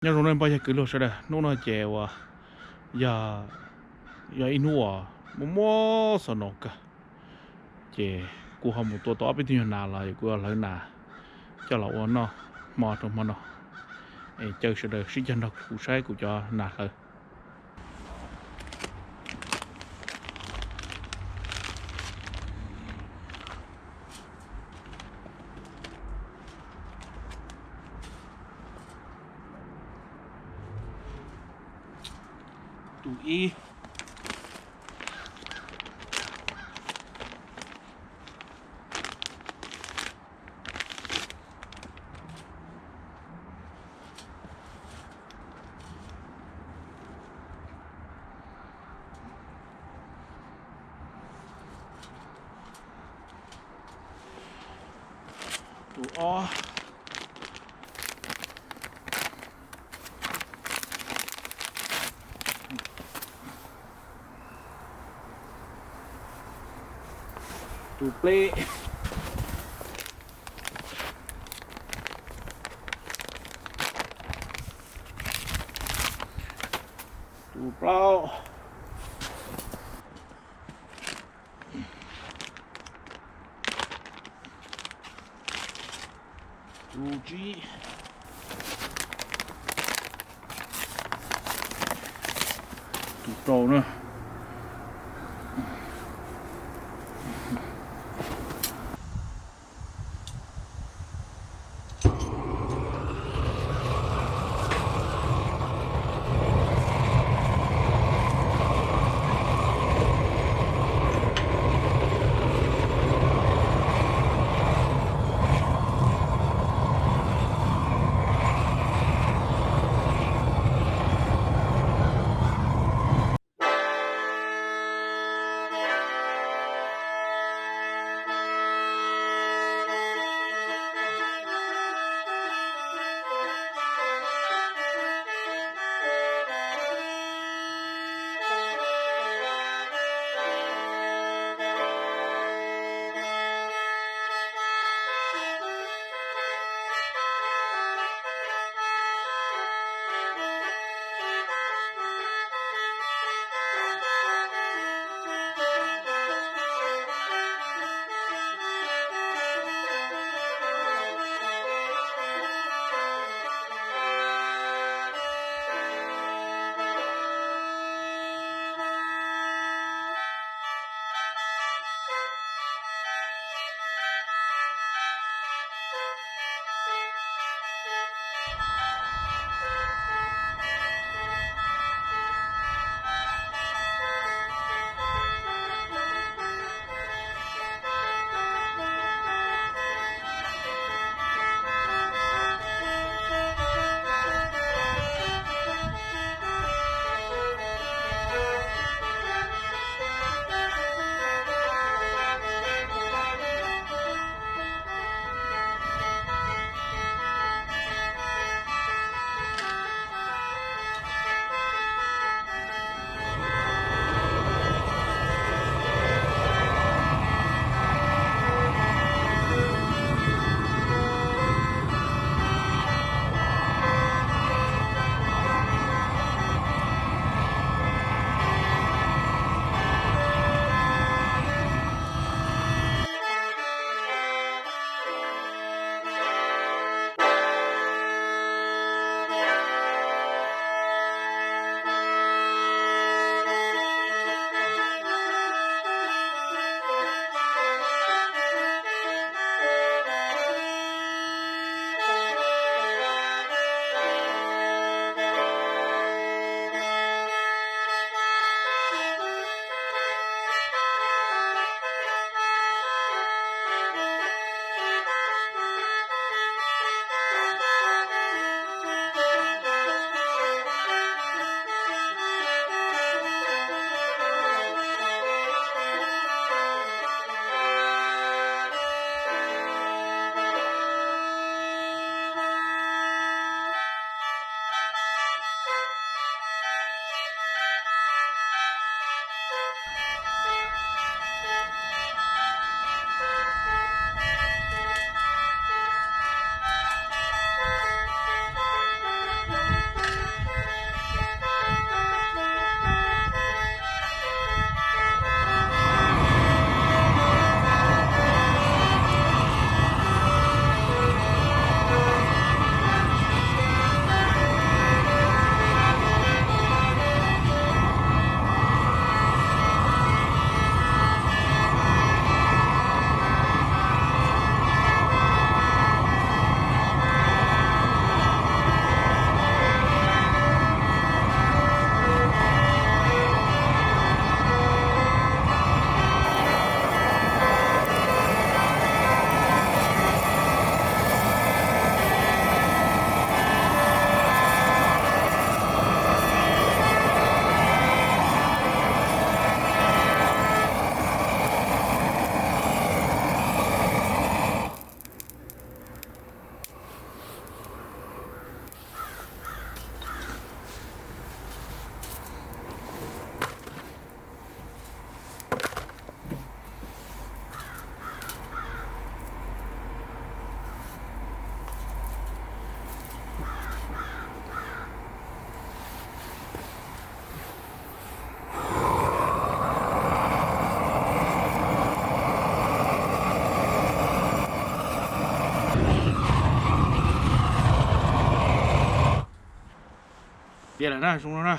Nyob zoo nej phooj ywg kwv luag sawv daws, hnub no ces uas yog, yog ib hnub uas muaj muaj snow kawg, ces kuv ho mus tua tau ob peb tug nyuag nas los kuv hlawv nas coj los ua noj hmo rau hmo no. Es caw sawv daws sib cog nrog kuv saib kuv cov nas hlawv. Tus ib. Tus ob. Tus pleb. Tus plaub. Tus tsib. Tus rau na. Tiav lawm na, zoo no na.